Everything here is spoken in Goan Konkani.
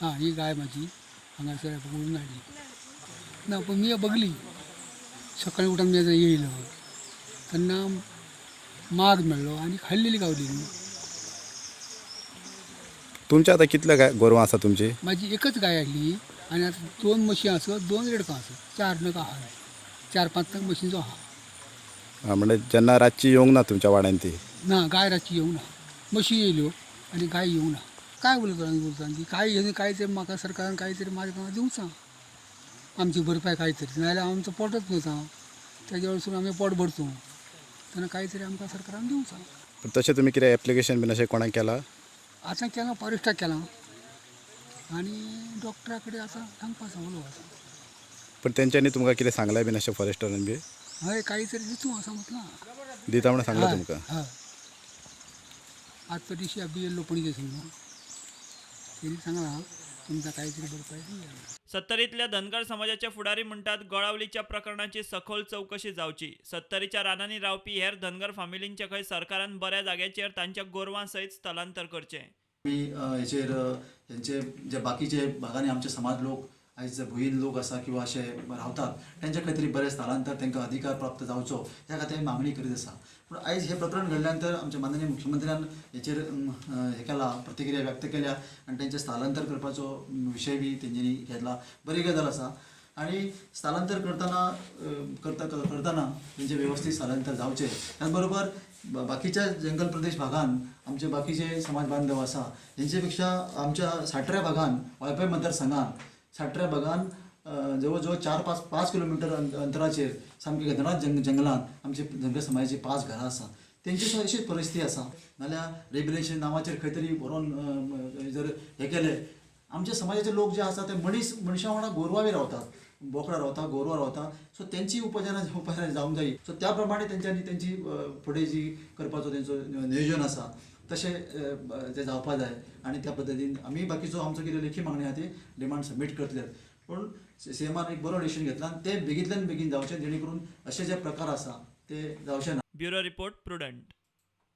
हां, ही गाय माझी हांगासर पकडून हाडली ना, पूण मी बघली. सकाळी उठून मी येयलो तेन्ना माग मेळ्ळो आनी खाल्लेली गावली न्हू. तुमच्या आतां कितले गाय गोरवां आसा तुमची? माझी एकच गाय आसली आनी आतां दोन म्हशी आसा, दोन रेडकां आसा, चार नग आहा, चार पांच नग म्हशींचो आहा. आं, म्हणजे जेन्ना रातची येवंक ना तुमच्या वाड्यान ती? ना, गाय रातची येवंक ना. म्हशी येयल्यो आनी गाय येवंक ना. काय उलयता आनी उलयता ती काय हें काय तरी म्हाका सरकारान काय तरी म्हाका दिवचा, आमची भरपाय काय तरी, नाजाल्यार आमचो पोटच न्हय तेज्या वळसून आमी पोट भरतो तेन्ना काय तरी आमकां सरकारान दिवचा. पण तशें तुमी कितें एप्लिकेशन बीन अशें कोणाक केलां? आतां केलां, फॉरेस्टाक केलां आनी डॉक्टरा कडेन आतां सांगपाचो उलोवपाचो. पण तेंच्यांनी तुमकां कितें सांगलां बीन अशें फॉरेस्टरान बी? हय, काही तरी दितू असं म्हटलां. दिता म्हणून सांगलां हय. तुमकां? हय. आतां डी सी बी येयल्लो पणजे समजून तेणी सांगलां तुमकां काय तरी भरपाय दिया. सत्तरीतल्या धनगर समाजाचे फुडारी म्हणटात, गोळावलीच्या प्रकरणाची सखोल चवकशी जावची. सत्तरीच्या रानांनी रावपी हेर धनगर फामिलींचे खंय सरकारान बऱ्या जाग्याचेर तांच्या गोरवां सयत स्थलांतर करचें. आमी हेचेर हेंचे जे बाकीचे भागांनी आमचे समाज लोक आयज भुंयीन लोक आसा किंवा अशे रावतात तेंच्या खातीर बरें स्थलांतर तांकां अधिकार प्राप्त जावचो ह्या खातीर आमी मागणी करीत आसा. पूण आयज हें प्रकरण घडल्या नंतर आमच्या माननीय मुख्यमंत्र्यान हेचेर हें केलां, प्रतिक्रिया व्यक्त केल्या आनी तेंचें स्थलांतर करपाचो विशय बी तेंच्यांनी घेतला. बरी गजाल आसा आनी स्थलांतर करतना करता करतना तेंचें वेवस्थीत स्थलांतर जावचें. त्याच बरोबर बाकीच्या जंगल प्रदेश भागान आमचे बाकीचे समाज बांधव आसा हेंचे पेक्षा आमच्या साट्र्या भागान, वाळपय मतदारसंघान साट्र्या भागान जवळ जवळ चार पांच पांच किलोमिटर अंतराचेर सामकी घनदाट जंगलान आमचे धनगर समाजाची 5 घरां आसा. तेंची सुद्दां अशीच परिस्थिती आसा. नाल्यार रेबिलेशन नांवाचेर खंय तरी व्हरोन जर हें केलें, आमच्या समाजाचे लोक जे आसा ते मनीस मनशां वांगडा गोरवां बी रावतात, बोकडां रावता, गोरवां रावता. सो तेंची उपचारां जावंक जाय. सो त्या प्रमाणे तेंच्यांनी तेंची फुडें जी करपाचो तेंचो नियोजन आसा तशें तें जावपा जाय आनी त्या पद्दतीन आमी बाकीचो आमचो कितें लेखी मागणी आहा ती डिमांड सबमीट करतले. पूण सी एमान एक बरो डिसिजन घेतला आनी तें बेगींतल्यान बेगीन जावचें, जेणे करून अशे जे प्रकार आसा ते जावचे ना. Bureau report, Prudent.